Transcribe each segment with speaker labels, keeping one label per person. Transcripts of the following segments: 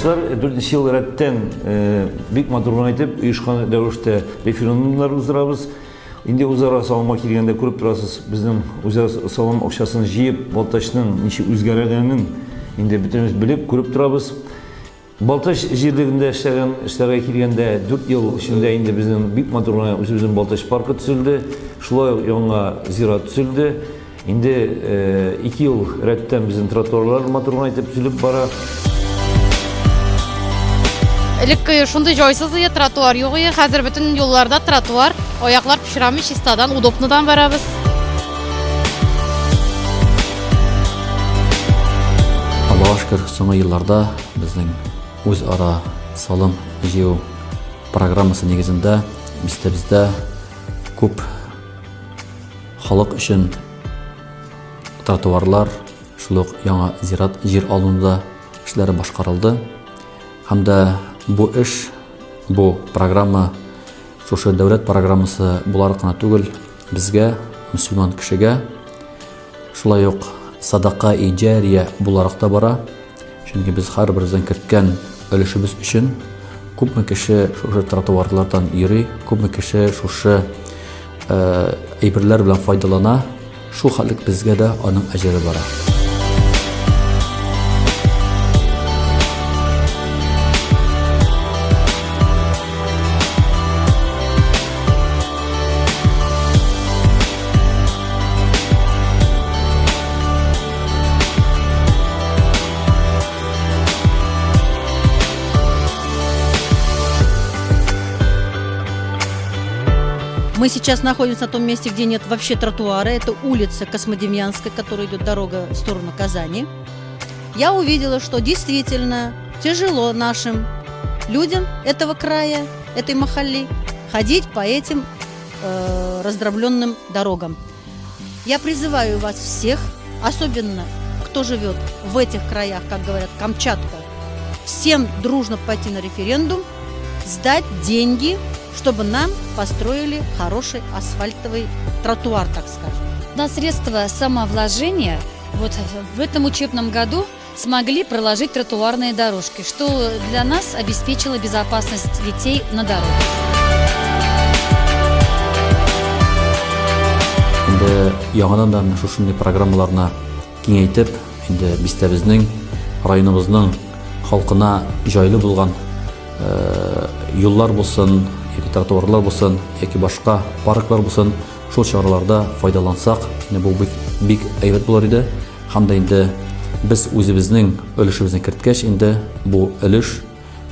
Speaker 1: балтачлар, дүртенче ел рәттән бик матур гына итеп, оешкан рәвештә референдумнар уздырабыз. Инде үзара салымга килгәндә күреп торасыз, безнең үзара салым акчасын җыеп, Балтачның ничек үзгәргәнен инде бөтенебез белеп, күреп торабыз. Балтач җирлегендә эшләгән эшләргә килгәндә, 4 ел эчендә инде безнең бик матур гына үзебезнең Балтач паркы төзелде, шулай ук яңа зират төзелде. Инде 2 ел рәттән безнең тротуарлар матур гына итеп төзелеп бара.
Speaker 2: Элек шундый җайсыз ие, тротуар юк ие, хәзер бөтен юлларда тротуар, аяклар пычрамый, чистадан, удобныдан барабыз.
Speaker 3: Аллага шөкер, соңгы елларда безнең үзара салым җыю программасы нигезендә бистәбездә күп халык өчен тротуарлар, шул ук яңа зират җир алынуда эшләре башкарылды. Һәм дә бу эш, бу программа шушы дәүләт программасы буларак кына түгел, Безгә, мөселман кешегә, шулай ук садака и җәрия буларак та бара. Чөнки без һәрберебездән керткән өлешебез өчен күпме кеше шушы тротуарлардан йөри, күпме кеше шушы э, әйберләр белән файдалана, шул хәтлек безгә дә аның әҗере бара.
Speaker 4: Мы сейчас находимся на том месте, где нет вообще тротуара. Это улица Космодемьянская, которая идет дорога в сторону Казани. Я увидела, что действительно тяжело нашим людям этого края, этой махалли, ходить по этим э, раздробленным дорогам. Я призываю вас всех, особенно кто живет в этих краях, как говорят, Камчатка, всем дружно пойти на референдум, сдать деньги, чтобы нам построили хороший асфальтовый тротуар, так скажем.
Speaker 5: На средства самовложения вот в этом учебном году смогли проложить тротуарные дорожки, что для нас обеспечило безопасность детей на дороге.
Speaker 3: Инде яңадан да менә шушындый программаларны киңәйтеп, инде бистәбезнең, районыбызның халкына җайлы булган э, юллар булсын, яки тротуарлар булсын, яки башка парклар булсын, шул чараларда файдалансак, инде бу бик, бик әйбәт булыр иде. Һәм дә инде без үзебезнең өлешебезне керткәч, инде бу өлеш,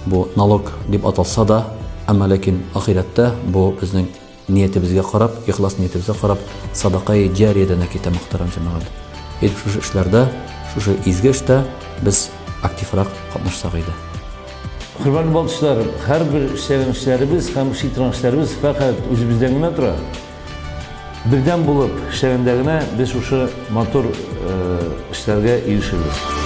Speaker 3: бу налог дип аталса да, әмма ләкин ахирәттә бу безнең ниятебезгә карап, ихлас ниятебезгә карап, садакаи җариядән дә китә, мөхтәрәм җәмәгать. Әйдә шушы эшләрдә, шушы изге эштә без активрак катнашсак иде.
Speaker 1: Хөрмәтле балтачлар, һәрбер эшләгән эшләребез һәм эшли торган эшләребез фәкать үзебездән генә тора. Бердәм булып эшләгәндә генә без шушы матур эшләргә ирешербез.